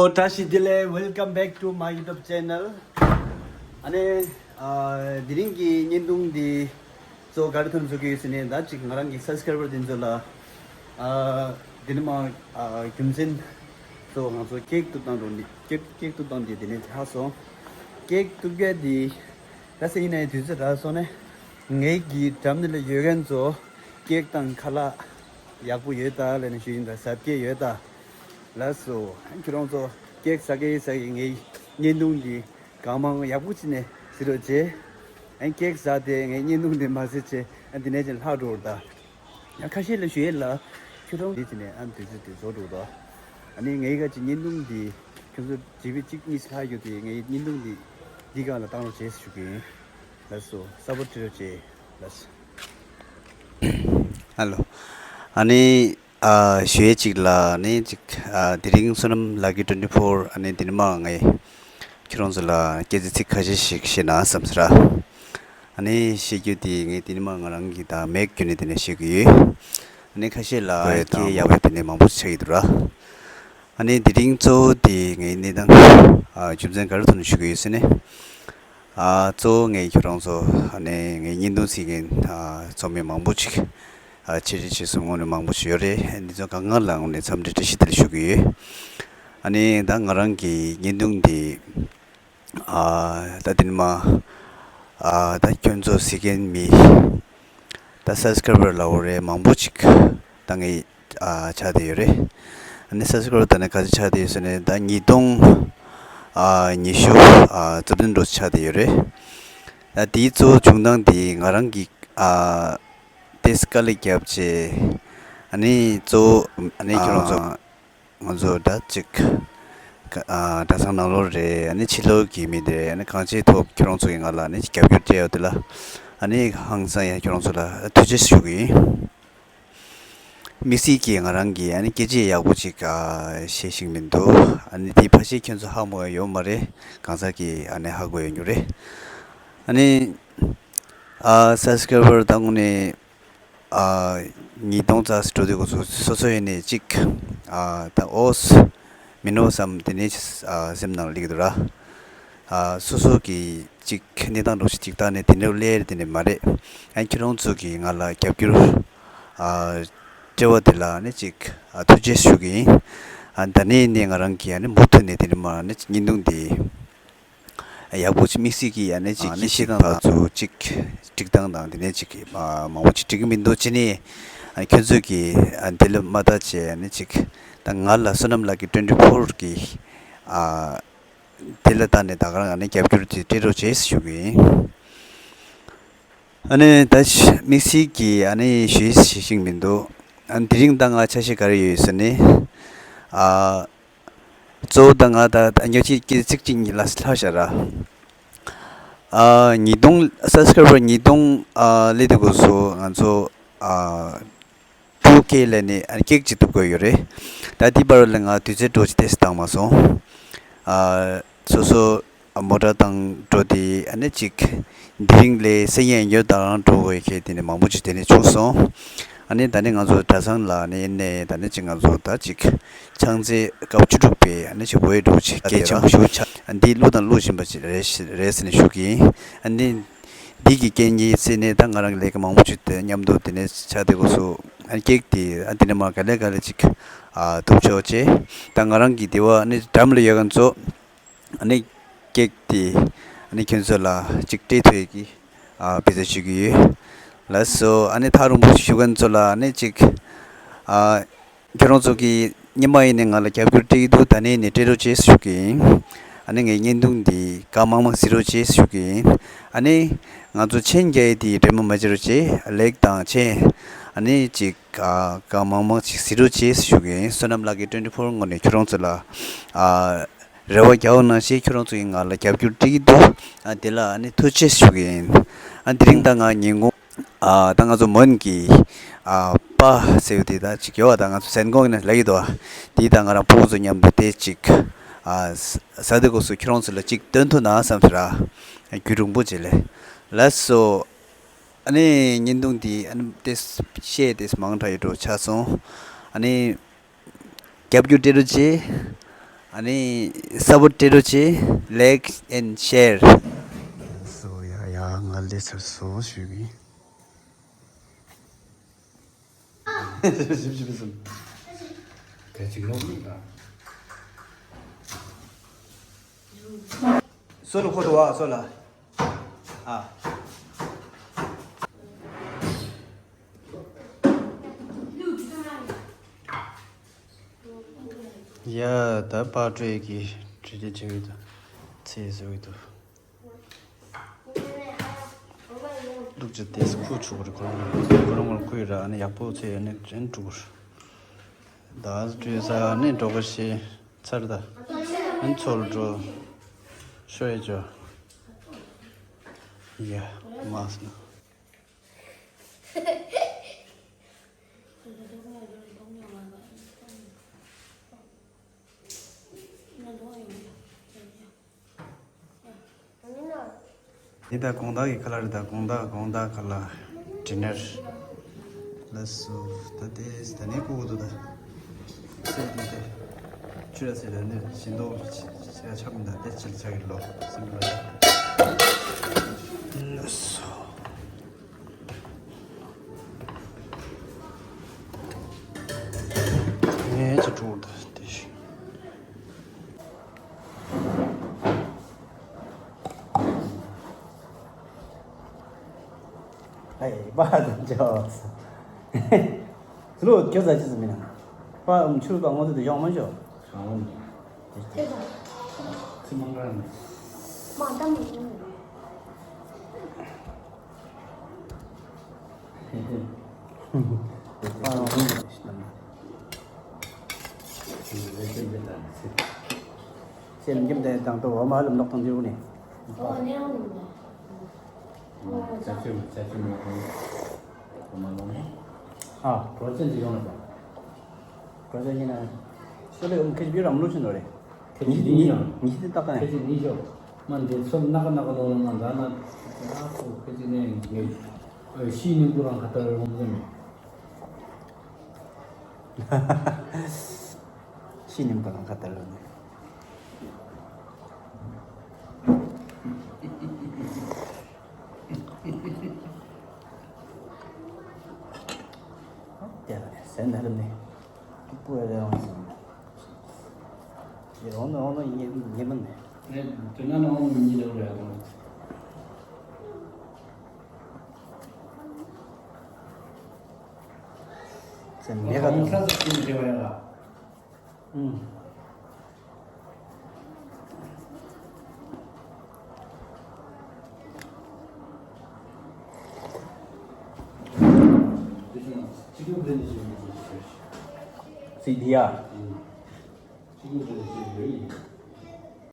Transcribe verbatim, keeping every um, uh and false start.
ཨོ། བཀྲ་ཤིས་བདེ་ལེགས། Welcome back to my YouTube channel. ཨ་ནི། ཨ། དེ་རིང་གི་བརྙན་ཐུང་འདི་གཙོ་བོ་ག་རེ་ཐོག་ནས་བཟོ་གི་ཡོད་ཟེར་ན། ད་ཅིག་ང་རང་གི་སབ་སི་ཀ་རའི་བར་དེ་ཚོ་ལ། ཨ། དེ་ནས་མར། ཨ། རྒྱུ་མཚན་གཙོ་བོ་ང་ཚོ་ཀེག་གཏུབ་སྟངས་འགྲོ་ནི། ཀེག་ཀེག་གཏུབ་སྟངས་འདི་དེ་ནས་ཧ་སོང་། ཀེག་གཏུབ་མཁན་འདི་ད་ཟེར་ཡིན་ནའི་དུས་ཚོད་རག་སོང་ནས། ངའི་གི་འགྲམ་ནས་ལ་ཡོད་མཁན་ཚོ་ཀེག་དང་ཁ་ལག་ཡག་པོ་ཡོད་ད་ལབ་ནས་ཞུ་ཡིན། ད་ཟ་བསྡད་ཡོད་ད། ལགས་སོ། ཁྱོད་རང་ཚོ་ཀེག་ཟ་གི་ཟ་གི་ངའི་བརྙན་ཐུང་འདི་གང་མང་ཡག་པོ་བྱས་ནས་གཟིགས་རོགས་བྱེད། ཨ། ཀེག་ཟ་དེ་ངའི་བརྙན་ཐུང་འདི་མ་གཟིགས་བྱས། ཨ། འདི་ནས་ཀྱང་ལྷག་འགྲོ་ར་ད། ཡང་ཁ་ཤས་ལ་ཞུ་ཡས་ལ། ཁྱོད་རང་འདི་བྱས་ནས། ཨ། དུས་ཚོད་དེ་རྫོགས་འགྲོ་ར་ད། ཨ་ནི་ངའི་ག་ཅིག་བརྙན་ཐུང་འདི་ཁྱོད་ཚོ་ཇི་བི་གཅིག་གཉིས་ལྷག་ཡོད་དེ། ངའི་བརྙན་ཐུང་འདི་འདི་ག་ལ་བཏང་རོགས་བྱེད་ཞུ་གི་ཡིན། ལགས་སོ། སབ་པོར་ཊི་རོགས་བྱེད། ལགས་སོ། ཧ་ལོ། ཨ་ནི། ཨ། ཞུ་ཡས་གཅིག་ལ་ནི་གཅིག་ཨ། དེ་རིང་བསོད་ནམས་ལགས་ཀྱི་ཊུ་ཝེན་ཊི་ཕོར། ཨ་ནི་དེ་ནས་མར་ངས་ཁྱོད་རང་ཚོ་ལ་སྐད་ཆ་ཚིག་ཁ་ཤས་ཤིག་བཤད་ན་བསམ་ཟེར་ར། ཨ་ནི་བཤད་རྒྱུ་དེ་ངས་དེ་ནས་མར་ང་རང་གི་ད་མེག་བརྒྱུད་ནས་དེ་ནས་བཤད་ཀྱི་ཡོད། ཨ་ནི་ཁ་ཤས་ལ་ཨེ་སྐད་ཡག་པོ་དེ་ནས་མང་པོ་ཆགས་ཀྱི་འདུག་ར། ཨ་ནི་དེ་རིང་གཙོ་བོ་དེ་ངའི་གནས་སྟངས། ཨ། རྒྱུ་མཚན་ག་རེ་ཐོག་ནས་ཞུ་གི་ཡོད་ཟེར་ན། ཨ། གཙོ་བོ་ངས་ཁྱོད་རང་ཚོ། ཨ་ནི་ངའི་བརྙན་ཐུང་གཟིགས་མཁན། ཨ། ཚོགས་མི་མང་པོ་ཅིག་ཨ། ཆེ་རིགས་ཆེ་གསུམ་ངོས་ནས་མང་པོ་ཞིག་ཡོད་རེད། འདི་ཚོ་གང་ག་ལ་ངོས་ནས་འཚམས་འདྲི་བཀྲ་ཤིས་བདེ་ལེགས་ཞུ་གི་ཡོད། ཨ་ནི་ད་ང་རང་གི་བརྙན་ཐུང་འདི། ཨ། ད་དེ་ནས་མར། ཨ། ད་ཁྱོད་ཚོ་གཟིགས་མཁན་མི། ད་སབ་སི་ཀ་རའི་བར་ལབ་དགོས་རེད། མང་པོ་ཅིག་ད་ངས། ཨ། ཆགས་བསྡད་ཡོད་རེད། ཨ་ནི་སབ་སི་ཀ་རའི་བར་ད་ནི་ག་ཚོད་ཆགས་བསྡད་ཡོད་ཟེར་ན། ད་ཉིས་སྟོང་། ཨ། ཉི་ཤུ། ཨ། རྩ་བདུན་འགྲོ་ཆགས་བསྡད་ཡོད་རེད། ད་དེའི་གཙོ་བོ་བྱུང་སྟངས་དེ་ང་རང་གིས། ཨ། ཏོག་ཙམ་དཀའ་ལས་བརྒྱབ་བྱས། ཨ་ནི་གཙོ་བོ། ཨ་ནི་ཁྱོད་རང་ཚོ། ཨ། ང་ཚོ་ད་ཅིག་ཨ། གྲྭ་ཚང་ནང་ལོགས་རེད། ཨ་ནི་ཕྱི་ལོགས་ཀྱི་མི་དེ་རེད། ཨ་ནི་གང་ཅིའི་ཐོག་ཁྱོད་རང་ཚོ་གིས་ང་ལ་ཨ་ནི་རྒྱབ་སྐྱོར་སྤྲད་ཡོད་དེ་ལ། ཨ་ནི་ཧང་སང་ཡང་ཁྱོད་རང་ཚོ་ལ་ཐུགས་རྗེ་ཆེ་ཞུ་གི་ཡིན། དམིགས་བསལ་གྱིས་ང་རང་གིས་ཨ་ནི་སྐད་ཆ་ཡག་པོ་ཅིག་ཨ། བཤད་ཤེས་མི་འདུག་ཨ་ནི་དེ་ཕལ་ཆེར་ཁྱོད་ཚོ་ཧ་གོ་ཡ་ཡོད་མ་རེད། གང་ཟག་གིས་ཨ་ནི་ཧ་གོ་ཡ་ཡོད་རེད། ཨ་ནི། ཨ། སབ་སི་ཀ་རའི་བར་ད་དངོས་གནས། ཨ། ཉིས་སྟོང་ཙམ་འགྲོ་དུས་སྐབས་སུ་སོ་སོ་ཡིན་ནའི་ཅིག་ཨ། ད་ཨོ་ཙི་མིན་ནོ་བསམ། དེ་ནས་ཅིག་ཨ། སེམས་ནང་སླེབས་ཀྱི་འདུག་ར། ཨ། སོ་སོ་གི་ཅིག་གནས་སྟངས་འདྲ་ཞིག་ཅིག་བལྟས་ནས་དེ་འདྲ་སླེབས་རེད། དེ་འདྲ་མ་རེད། ཨ། ཁྱོད་རང་ཚོ་གིས་ང་ལ་རྒྱབ་སྐྱོར། ཨ། སྤྲད་པ་དེ་ལ་ནི་ཅིག་ཨ། ཐུགས་རྗེ་ཆེ་ཞུ་གི་ཡིན། ཨ། ད་ནས་ནི་ང་རང་གིས་ཨ་ནི་མུ་མཐུད་ནས་དེ་འདྲ་མར་ནི་བརྙན་ཐུང་འདི་ཡག་པོ་ཅིག་དམིགས་བསལ་གྱིས་ཨ་ནི་ཅིག་ཨ་ནི་སྐད་ཆ་དང་ཚོ་ཅིག་སྒྲིག་སྟངས་དང་དེ་ནས་ཅིག་ཨ། མང་པོ་ཅིག་འགྲིག་གི་མི་འདུག་ཅེས་ནི། ཨ། ཁྱོད་ཚོས་ཀྱིས་ཨ། འདི་ལ་མ་ལྟ་བྱས། ཨ་ནི་ཅིག་ད་ང་ལ་བསོད་ནམས་ལགས་ཀྱི་ཊུ་ཝེན་ཊི་ཕོར་གི་ཨ། དེ་ལ་བལྟས་ནས་ད་ག་རང་ཨ་ནི་རྒྱབ་སྐྱོར་དེ་སྤྲད་རོགས་བྱེད་ཞུ་གི་ཡིན། ཨ་ནི་ད་དམིགས་བསལ་གྱིས་ཨ་ནི་ཞུ་ཡས་ཞུ་ཤེས་མི་འདུག་ཨ། དེ་རིང་ད་ང་ཆ་ཤས་ག་རེ་ཡོད་ཟེར་ན། ཨ། གཙོ་བོ་ད་ང་ད་ཉོ་ཆེད་ཀྱི་ཚིག་གཅིག་གཉིས་ལ་ལྷག་བཞག་ར། ཨ། ཉིས་སྟོང་སབ་སི་ཀ་རའི་བར་ཉིས་སྟོང་ཨ། སླེབས་དུས་སྐབས་སུ་ང་ཚོ། ཨ། ཊུ་ཀེ་ལབ་ནས་ཨ། ཀེག་ཅིག་གཏུབ་དགོས་ཡོད་རེད། ད་དེའི་བར་ལ་ང་དུས་ཚོད་འདྲ་ཅིག་ཏོག་ཙམ་བཏང་མ་སོང་། ཨ། སོ་སོ་མོ་ཊ་དང་འགྲོ་དེ་ཨ་ནི་ཅིག་དེ་རིང་ལས་སེ་ཡན་ཡོད་དང་འགྲོ་དགོས་ཁེལ་དེ་ནས་མང་པོ་ཅིག་དེ་ནས་བྱུང་སོང་། ཨ་ནི་ད་ནི་ང་ཚོ་གྲྭ་ཚང་ལ་ནི་ནས་ད་ནི་ཅིག་ང་ཚོ་ད་ཅིག་ཕྱག་འཚལ་སྐབས་བཅུ་དྲུག་པའི་ཨ་ནི་ཅིག་འོས་འགྲོ་ཅིག་གལ་ཆེན་པོ་ཞིག་ཆགས། ཨ། འདི་བླུགས་དང་བླུགས་བཞིན་པ་ཅིག་རེད་རེད་ཟེར་ནས་ཞུ་གི་ཡིན། ཨ་ནི། འདི་གི་རྐྱེན་གྱིས་ཟེར་ནས་ད་ང་རང་གི་ལས་ཀ་མང་པོ་ཅིག་དེ་མཉམ་དུ་དེ་ནས་ཆགས་དུས་སྐབས་སུ། ཨ། ཀེག་དེ། ཨ། དེ་ནས་མར་ག་ལེ་ག་ལེ་ཅིག་ཨ། གཏུབ་ཆོག་ཅེས། ད་ང་རང་གི་དེ་བ་ནི་འགྲམ་ལ་ཡོད་མཁན་ཚོ། ཨ་ནི་ཀེག་དེ། ཨ་ནི་ཁྱོད་ཚོ་ལ་ཅིག་སྤྲད་ཐུབ་ཡས་ཀྱི། ཨ། དཔེ་མཛོད་ཞུ་གི་ཡོད། ལགས་སོ། ཨ་ནི་ཐག་རིང་པོ་བཞུགས་མཁན་ཚོ་ལ་ཨ་ནི་ཅིག་ཨ། ཁྱོད་རང་ཚོ་གིས་སྔོན་མ་ཡིན་ནའི་ང་ལ་རྒྱབ་སྐྱོར་སྤྲད་ཀྱི་འདུག་ད་ནས་ནས་སྤྲད་རོགས་བྱེད་ཞུ་གི་ཡིན། ཨ་ནི་ངའི་བརྙན་ཐུང་འདི་གང་མང་མང་གཟིགས་རོགས་བྱེད་ཞུ་གི་ཡིན། ཨ་ནི་ང་ཚོ་མཆན་རྒྱག་ཡས་དེ་སྒྲོལ་མ་མ་བྱེད་རོགས་བྱེད། ལེགས་དང་མཆན། ཨ་ནི་ཅིག་ཨ། གང་མང་མང་ཅིག་གཟིགས་རོགས་བྱེད་ཞུ་གི་ཡིན། བསོད་ནམས་ལགས་ཀྱི་ཊུ་ཝེན་ཊི་ཕོར་ངོས་ནས་ཁྱོད་རང་ཚོ་ལ། ཨ། རེ་བ་རྒྱག་པ་ནང་བཞིན་ཁྱོད་རང་ཚོ་གིས་ང་ལ་རྒྱབ་སྐྱོར་སྤྲད་ཀྱི་འདུག་ཨ། དེ་ལ་ཨ་ནི་ཐུགས་རྗེ་ཆེ་ཞུ་གི་ཡིན། ཨ། དེ་རིང་ད་ང་ཉིན་གུང་། ཨ། ད་ང་ཚོ་མོན་གྱི། ཨ། པ་ཟེར་བ་དེ་ད་ཅིག་ཡོད་པ། ད་ང་ཚོ་ཟན་ཀོང་ནས་ལབ་ཀྱི་འདུག་པ། དེ་ད་ང་རང་ཕྲུ་གུ་ཚོ་མཉམ་དུ་དེ་ཅིག་ཨ། ཟ་དུས་སྐབས་སུ་ཁྱོད་རང་ཚོ་ལ་ཅིག་སྟོན་ཐུབ་ན་བསམ་ཟེར། ཨ། རྒྱུན་རིང་པོ་ཅིག་ལས། ལགས་སོ། ཨ་ནི་བརྙན་ཐུང་འདི་ཨ་ནི་ཏོག་ཙམ་བཤད་ཏོག་ཙམ་མང་དྲགས་ཡོད་འགྲོ་ཆགས་སོང་། ཨ་ནི། རྒྱབ་སྐྱོར་སྤྲད་རོགས་བྱེད། ཨ་ནི་སབ་སི་ཀྲའིབ་སྤྲད་རོགས་བྱེད། Like and share. སོ་ཡ་ཡ་ང་ལས་ཚར་སོ་ཞུ་གི། ཞིབ་ཞིབ་སོང་། དེ་ཅིག་ལོག་མིན་ད། སོ་ལ་ཁོ་ཐོ་བ་སོ་ལ། ཨ། ཡ། ད་པར་སྤྲོད་ཀྱི་འཕྲུལ་ཆས་བྱེད་ཀྱི་འདུག་ཚེ་བཟོ་གི་འདུག་ལུག་ཅིག་དེས་ཁུ་ཆུག་རེ་ཁོ་རང་ཁོ་རང་ཁུ་ར་ནི་ཡག་པོ་ཚེ་ནི་ཅན་དྲུག་ད་སྤྲོད་ས་ནི་འགྲོ་གི་ཤེས་ཚར་ད་ཨན་ཚོལ་འགྲོ་ཤོ་ཡེ་ཅོ་ཡ་མ་སི་ན། འདི་ད་དགོང་དག་གི་ཁ་ལག་རེད། ད་དགོང་དག་དགོང་དག་ཁ་ལག་ཌི་ནར་ལ་སོ་ད་དེ་ད་ནས་ཀུ་ཀུ་དུ་ད་སེ་དེ་དེ་ཆུ་ར་སེ་ད་ནས་ཤིང་ཏོག་ཆ་ཆ་མི་ད་དེ་ཆིལ་ཆ་གི་ལོ་སེམས་ལ་སོ། ངས་ཅི་དྲུག་ད་དེ་ཞིག་ཨེ་པ་དང་ཅོ། ལོ་ཁྱོད་ཟ་ཅི་ཟ་མིན་ན། པ་ཨུམ་ཆུ་པ་ངོ་དེ་ཡོང་མ་ཤོ། ཁྱི་མང་ག་ར་མི། མ་ད་མི་ཡོང་། སེམས་རྒྱུད་དེ་དང་དུ་འོ་མ་ལུམ་ནོག་དང་འདྲིའུ་ནི། ཨ། པྲོ་ཅན་ཅི་ཡོང་ན་པ། པྲོ་ཅན་ཅི་ན། ཤོ་ལེ་ཨུམ་ཁེ་ཅི་བི་རམ་ལུ་ཆུ་ནོ་རེ། ཁེ་ཅི་ནི་ཡང་། ཉི་ཤི་ཏི་ཏག་ཏག་ནས། ཁེ་ཅི་ནི་ཤོ། མ་འདི་ཚོ་ནག་ནག་ནོ་ནོ་ན་འདྲ་ན། ཨ་ཁོ་ཁེ་ཅི་ནི་ངེ། ཨ་ཤི་ནི་ཀུ་རང་ཁ་ཏར་རོང་ཟེ་མེ། ཤི་ནི་ཀུ་རང་ཁ་ཏར་རོང་ཟེ། དེ་ལ་ཟན་ཧ་ལམ་ནི། སྤུ་ཡ་རེ་རང་ཟིན། ཡེ་འོ་ནོ་འོ་ནོ་ཡེ་ཡེ་མིན་ནི། ནས་དུ་ན་ནོ་འོ་ནོ་མི་ཉིད་ལ་རེ་ཡ་དང་། ཟན་མེ་ག་དང་། ས་ས་ཅི་མི་རེ་བ་ཡ་ག་ཨུམ། སི་ཌི་ཡ།